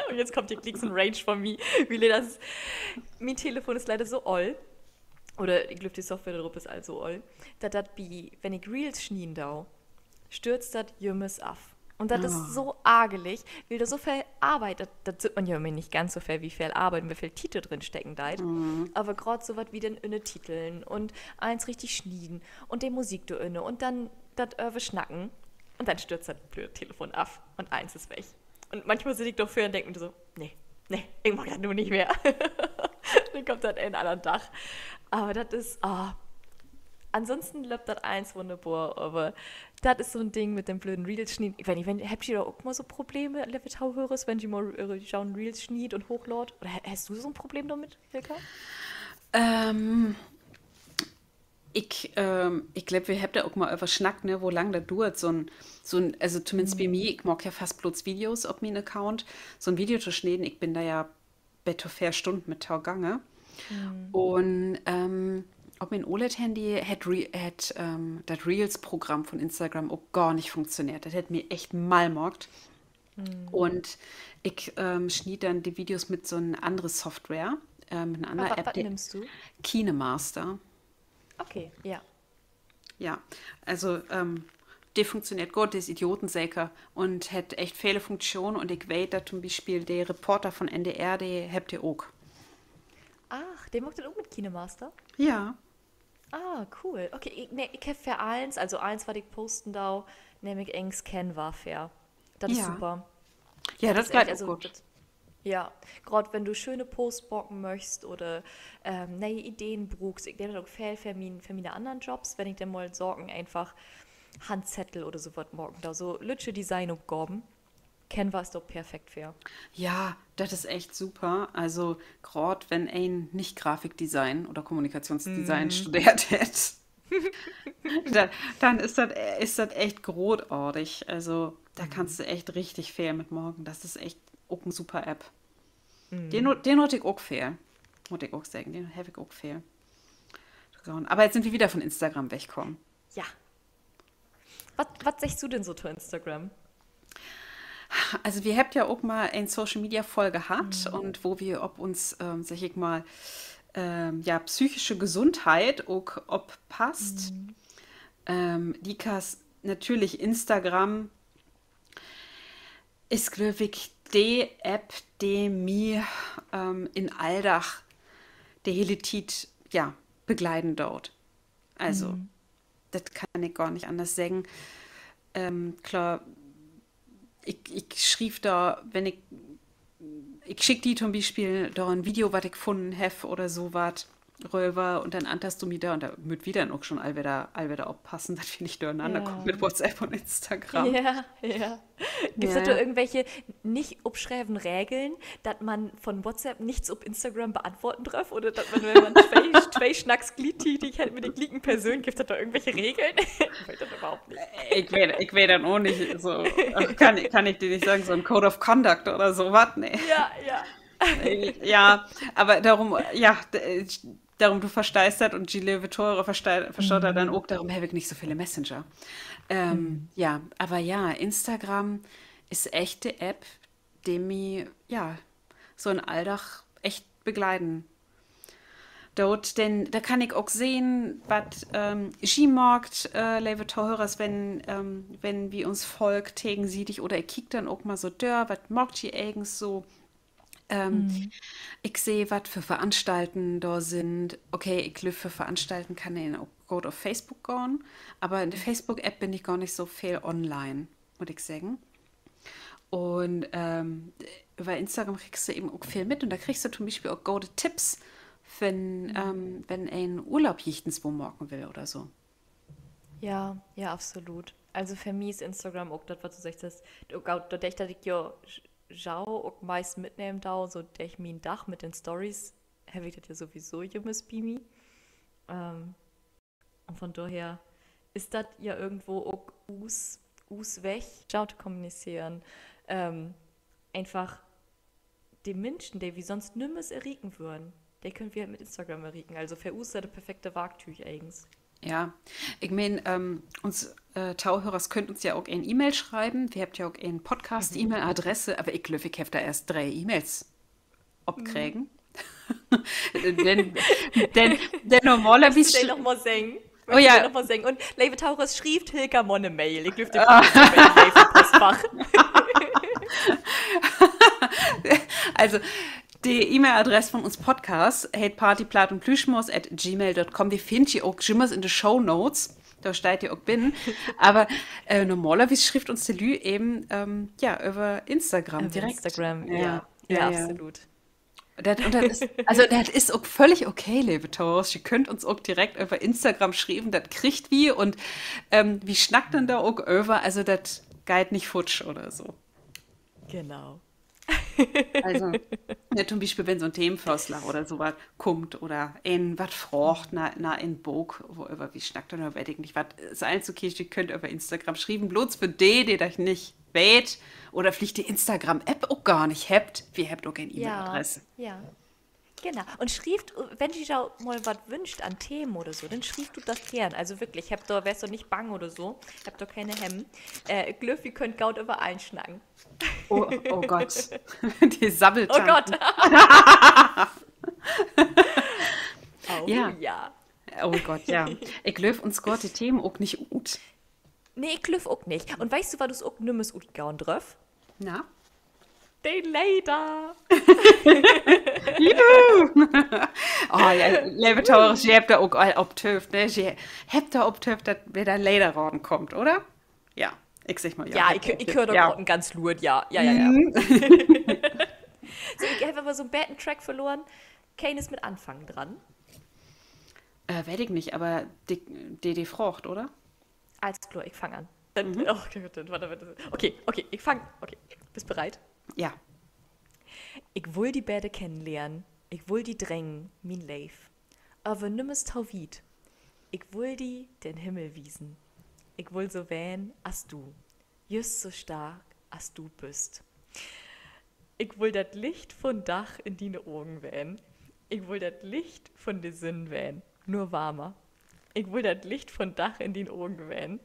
Un nu kummt hier glieks en Rage von mi. Wiel dat is, mien Telefon is leider so oll. Oder ik glööv, de Software dorop is al so oll, dat dat bi, wenn ik Reels snieden do, stürzt dat jümmers af. Un dat is so argerlich, wiel dor so veel Arbeit, dat, dat süht man ja immer nich ganz so veel, wo veel Arbeit un wo veel Tiet dor drin steken deit. Aver graad so wat as denn Ünnertiteln un allens richtig snieden un de Musik dor ünner un denn dat Översnacken. Un denn stürzt dat blöde Telefon af un allens is weg. Un manchmal sitt ik dorvör un denk mi so, nee, nee, ik maak dat nu nich mehr. Denn kummt dat en annern Dag. Aver dat is, ah. Ansonsten löppt dat allens wunnerbor, aver dat is so 'n Ding mit den blöden Reels snieden. Ik weet nich, wenn, hebbt ji dor ok mal so Probleme, leve Tohörers, wenn ji mal, äh, so'n Reel sniet un hoochlaadt? Oder he-, hest du so 'n Problem dormit, Hilka? Ähm, ik, ähm, ik glööv, wi hebbt dor ok mal över snackt, ne, wo lang dat duert, so'n, so'n, also tominnst bi mi, ik maak ja fast blots Videos op mien Account, so'n Video to sneden, ik bün dor ja bet to veer Stünnen mit togangen. Un, ähm, op mien olet Handy hett Re-, hett, ähm, dat Reels-Programm von Instagram ok gor nich funktioneert. Dat hett mi echt mall maakt. Un ik, ähm, snied denn de Videos mit so'n annere Software, äh, mit 'n anner App, de KineMaster. Okay, ja. Ja, also, ähm, de funktioneert goot, de is idiotenseker un hett echt vele Funktionen. Un ik weet, dat to'n Bispeel de Reporter von N D R, de hebbt de ok. Ach, de maakt dat ok mit KineMaster? Ja. Ah, cool. Okay, ik, nee, ik heff för allens, also allens, wat ik posten do, nehm ik egens Canva för. Dat is super. Ja, dat geiht ok goot. Ja, graad wenn du schöne Posts maken möchst oder, ähm, ne'e Ideen bruukst. Ik dee dat ok veel för mien, för miene annern Jobs, wenn ik denn mal Saken eenfach Handzettel oder so wat maken do. So lüttje Designopgaven. Canva is dor perfekt för. Ja, dat is echt super. Also, graad wenn een nich Grafikdesign oder Kommunikationsdesign studeert hett, denn, denn is dat, is dat echt grootartig. Also, dor kannst du echt richtig veel mit maken. Dat is echt ok en super App. De nu-, de nutt ik ok veel. Mutt ik ok seggen, de heff ik ok veel. Aver nu sünd wi wedder von Instagram wegkamen. Ja. Wat, wat seggst du denn so to Instagram? Also, wi hebbt ja ok mal en Social-Media-Folge hatt un wo wi op uns, ähm, segg ik mal, ähm, ja, psychische Gesundheit ok oppasst. Ähm, liekers natürlich Instagram is, glööv ik, de App, de mi, ähm, in Alldag de hele Tiet, ja, begleiten doot. Also, dat kann ik gor nich anners seggen. Ähm, klaar, ik, ik schriev dor, wenn ik, ik schick di to'n Bispeel dor en Video, wat ik funnen heff oder so wat, röver un denn anterst du mi dor un dor mööt wi denn ok schon all wedder, all wedder oppassen, dat wi nich dörenanner kaamt mit WhatsApp un Instagram. Ja, ja. Gifft dat dor irgendwelche nich opschreven Regeln, dat man von WhatsApp nichts op Instagram beantworten dröff? Oder dat man, wenn man twee, twee Snacks gliektiedig hett mit de glieken Person, gifft dat dor irgendwelche Regeln? Ik weet dat överhaupt nich. Ik weet, ik weet dat ok nich. So, kann, kann ik di nich seggen, so 'n Code of Conduct oder so wat, nee. Ja, ja. Ja, aver dorüm, ja, d-, dorüm, du versteihst dat un ji, leve Tohörer, verstei-, verstaht dat denn ok, dorüm heff ik nich so vele Messenger. Ähm, ja, aver ja, Instagram is echt de App, de mi, ja, so in'n Alldag echt begleiten doot, denn dor kann ik ok sehn, wat, ähm, ji maakt, äh, leve Tohörers, wenn, ähm, wenn wi uns folgt tegensiedig oder ik kiek denn ok mal so dör, wat maakt ji egens so? Ähm, ik seh, wat för Veranstalten dor sünd. Okay, ik glööv, för Veranstalten kann een ok goot op Facebook gahn, aver in de Facebook-App bün ik gor nich so veel online, mutt ik seggen. Un, ähm, över Instagram kriggst du even ok veel mit un dor kriggst du to'n Bispeel ok gode Tipps, wenn, ähm, wenn een Urlaub jichtenswo maken will oder so. Ja, ja, absolut. Also för mi is Instagram ok dat, wat du seggst, ok dordör, dat ik jo, jo ok meist mitnehmen do, so dörch mien Dag mit den Stories, heff ik dat ja sowieso jümmers bi mi. Ähm, un von dorher is dat ja irgendwo ok us, us Weg, jo, to kommunizeren. Ähm, eenfach de Minschen, de wi sonst nümmers errieken wörrn, de köönt wi halt mit Instagram errieken. Also för us is dat dat perfekte Warktüüg egens. Ja, ik meen, ähm, uns, äh, Tohörers köönt uns ja ok en E-Mail schrieven. Wi hebbt ja ok en Podcast-E-Mail-Adresse, aver ik glööv, ik heff dor eerst dree E-Mails opkregen. Denn, denn, denn normalerwies, muttst du de noch mal seggen? Oh ja. Noch mal seggen. Un leve Tohörers, schrievt Hilka mal 'ne Mail. Ik glööv, de bruukt en Mail för Postfach. Also, de E-Mail-Adress von uns Podcast heet party platt un plüschmors at gmail dot com. De finnt ji ok jümmers in de Shownotes. Dor steiht de ok binnen. Aver, äh, normalerwies schrievt uns de Lüüd even, ähm, ja, över Instagram direkt. Instagram, ja. Ja, ja, absolut. Dat, un dat is, also, dat is ok völlig okay, leve Tohörers. Ji köönt uns ok direkt över Instagram schrieven, dat kriegt wi un, ähm, wi snackt denn dor ok över, also dat geiht nich futsch oder so. Genau. Also, ja, to'n Bispeel, wenn so'n Themenvörslag oder so wat kummt oder een wat fraagt na, na en Book, woröver wi snackt oder weet ik nich wat, is allens okay, ji köönt över Instagram schrieven, blots för de, de dat nich weet oder villicht de Instagram-App ok gor nich hebbt, wi hebbt ok en E-Mail-Adress. Ja, genau. Un schrievt, wenn ji jo mal wat wünscht an Themen oder so, denn schrievt du dat geern. Also wirklich, hebbt dor, weest dor nich bang oder so, hebbt dor kene Hemmen. Äh, ik glööv, wi köönt goot över allens snacken. Oh, oh Gott. De Sabbeltante. Oh Gott. Oh ja. Oh Gott, ja. Ik glööv, uns gaht de Themen ok nich ut. Nee, ik glööv ok nich. Un weetst du, wat us ok nümmers utgahn dröff? Na? De Leder. Ja, leve Tohörers, ji hebbt dor ok all op töövt, ne? Ji hebbt dor op töövt, dat wedder Lederraden kummt, oder? Ja, ik segg mal ja. Ja, ik höör dor graad en ganz luut Ja. Ja, ja, ja. So, ik heff aver so'n beten Track verloren. Keen is mit Anfangen dran. Weet ik nich, aver de, de, de fraagt, oder? Allens kloor, ik fang an. Okay, okay, ik fang. Okay, büst bereit? Ja. Ik wull di beter kennenlehren, ik wull di drängen, mien Leev, aver nümmers to wiet. Ik wull di den Himmel wiesen. Ik wull so ween as du, jüst so stark as du büst. Ik wull dat Licht vun Dag in diene Ogen ween. Ik wull dat Licht vun de Sünn ween, nur warmer. Ik wull dat Licht vun Dag in dien Ogen ween.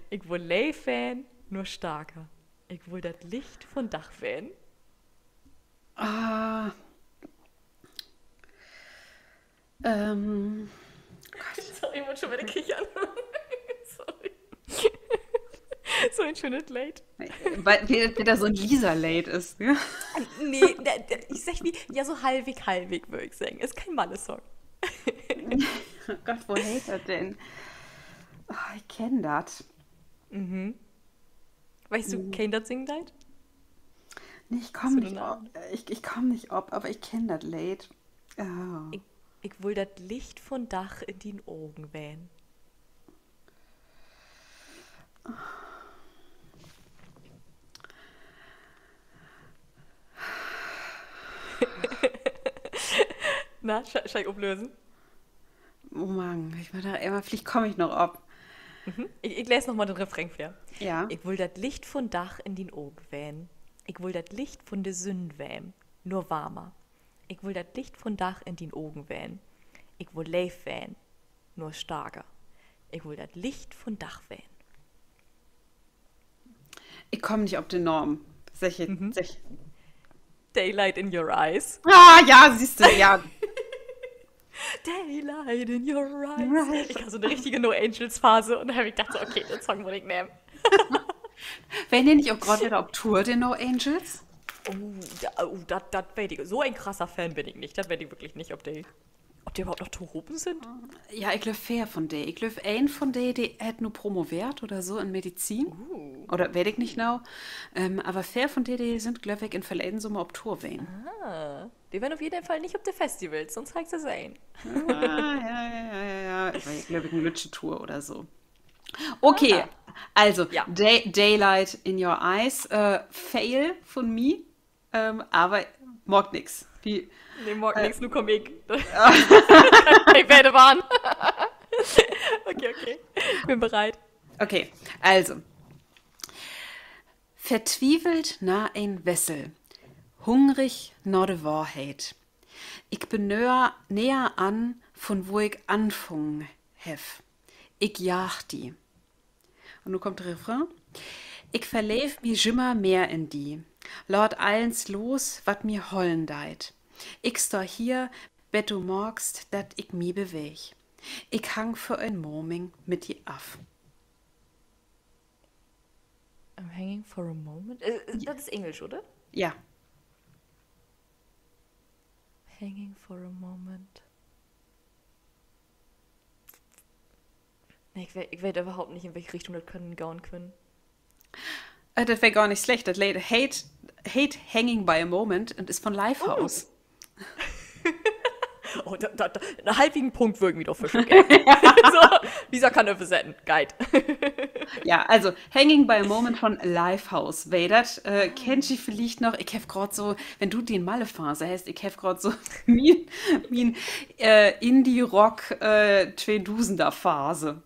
Ik wull leev ween, nur starker. Ik wull dat Licht vun Dag ween. Sorry, ik mutt schon wedder kichern. Sorry. So en schönet Leed. Wiel dat wedder so'n Lisa-Leed is, ne? Nee, ik segg mi, ja, so halfweg, halfweg, wöör ik seggen. Is keen Malle-Song. Gott, wo heet dat denn? Ik kenn dat. Weetst du, keen dat singen deit? Nee, ik, ik kaam nich op, aver ik kenn dat Leed. Ik wull dat Licht vun Dag in dien Ogen ween. Na, schall ik oplösen? Oh Mann, ik mutt dor, villicht kaam ik noch op. Ik lees noch mal den Refrain vör. Ik wull dat Licht vun Dag in dien Ogen ween. Ik wull dat Licht vun de Sünn ween, nur warmer. Ik wull dat Licht vun Dag in dien Ogen ween. Ik wull leev ween, nur starker. Ik wull dat Licht vun Dag ween. Ik kaam nich op den Naam. Segg, segg. Daylight in Your Eyes. Ah, ja, sühst du, ja. Daylight in Your Eyes. Ik harr so 'ne richtige No-Angels-Phase un dor heff ik dacht so, okay, den Song mutt ik nehmen. Weren de nich ok graad wedder op Tour, de No Angels? Oh, dat, dat weet ik. So en krasser Fan bün ik nich. Dat weet ik würklich nich, of de överhaupt noch tohopen sünd. Ja, ik glööv, veer vun de. Ik glööv, een vun de, de hett nu promoveert oder so in Medizin. Oder weet ik nich nau. Aver veer vun de, de sünd, glööv ik, in verleden Sommer op Tour ween. De weren op jeden Fall nich op de Festivals, sünst harr ik se sehn. Ja, ja, ja, ja. Weer, glööv ik, en lüttje Tour oder so. Okay, also, Daylight in Your Eyes, Fail vun mi, aver maakt nix. Nee, maakt nix, nu kaam ik. Ik weet, de weren. Okay, okay. Bün bereit. Okay, also. Vertwiefelt na en Wessel, hungrig na de Wahrheit. Ik bün neger, neger an, vun wo ik anfungen heff. Ik jaag di. Un nu kummt de Refrain. Ik verleev mi jümmer mehr in di. Laat allens los, wat mi hollen deit. Ik stah hier, bet du markst, dat ik mi beweeg. Ik hang för en Moming mit di af. I'm hanging for a moment. Dat is Engelsch, oder? Ja. Hanging for a moment. Nee, ik weet, ik weet överhaupt nich, in welke Richtung dat kunn gahn kunn. Dat weer gor nich slecht. Dat Leed heet, heet Hanging by a Moment un is vun Lifehouse. Oh, dat, dat, en halvigen Punkt wöör ik mi dorför geven. So, Lisa kann översetten. Geiht. Ja, also Hanging by a Moment vun Lifehouse weer dat. Kennt ji villicht noch? Ik heff graad so, wenn du dien Malle-Phase hest, ik heff graad so mien, mien Indie-Rock Tweedusender-Phase.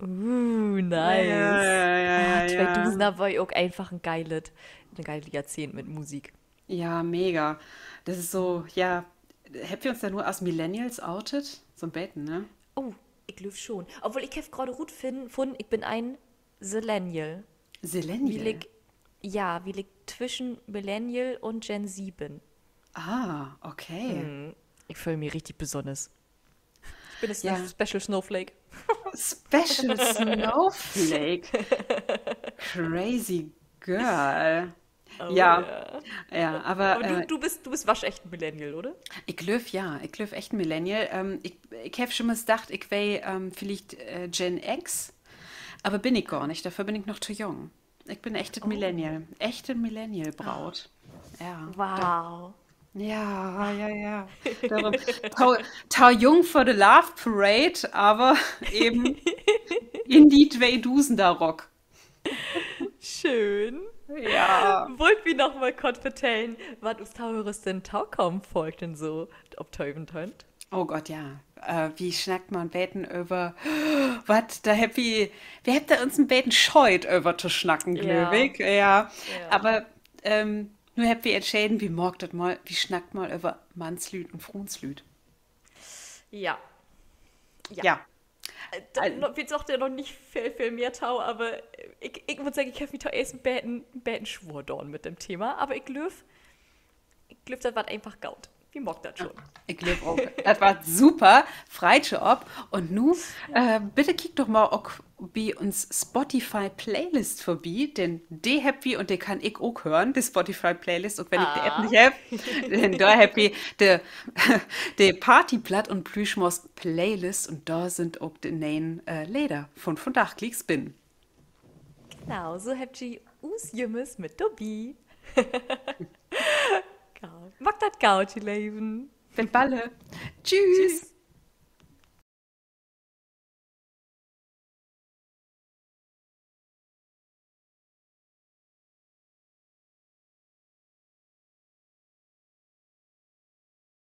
Uh, nice. Tweedusender weer ok eenfach en geilet, en geilet Johrzehnt mit Musik. Ja, mega. Dat is so, ja, hebbt wi uns denn nu as Millennials outet? So'n beten, ne? Oh, ik glööv schon. Obwohl, ik heff graad rutfunnen, ik bün en Zillennial. Zillennial? Ja, wiel ik twischen Millennial un Gen Z bün. Ah, okay. Ik föhl mi richtig besünners. Ik bün en Special Snowflake. Special Snowflake. Crazy Girl. Ja, ja, aver du büst waschecht en Millennial, oder? Ik glööv ja, ik glööv echt en Millennial. Ik heff jümmers dacht, ik weer villicht Gen X, aver bün ik gor nich. Dorför bün ik noch to jung. Ik bün echt en Millennial. Echt en Millennial-Bruut. Ja, ja, ja. Dorüm, to jung för de Love Parade, aver even in de Tweedusender-Rock. Schöön. Wullt wi noch mal kort vertellen, wat us Tohörers denn tokamen Folg denn so optöven köönt? Oh Gott, ja. Wi snackt mal en beten över, wat, dor hebbt wi, wi hebbt uns en beten scheut, över to snacken, glööv ik. Ja. Aver nu hebbt wi entscheden, wi maakt dat mal, wi snackt mal över Mannslüüd un Fruenslüüd. Ja. Ja. Wi seggt dor noch nich veel, veel mehr to, aver ik mutt seggen, ik heff mi toeerst en beten swoor daan mit dat Thema, aver ik glööv, ik glööv, dat warrt eenfach goot. Wi maakt dat schon. Ik glööv ok, dat warrt super. Freit jo op. Un nu, bitte kiekt doch mal ok bi uns Spotify-Playlist vörbi, denn de hebbt wi un de kann ik ok hören, de Spotify-Playlist, ok wenn ik de App nich heff. Denn dor hebbt wi de Party, Platt un Plüschmors-Playlist un dor sünd ok de ne'en Leder vun vundaag glieks binnen. Genau, so hebbt ji us jümmers mit dorbi. Maakt dat goot, ji Leven. Bit balle. Tschüss.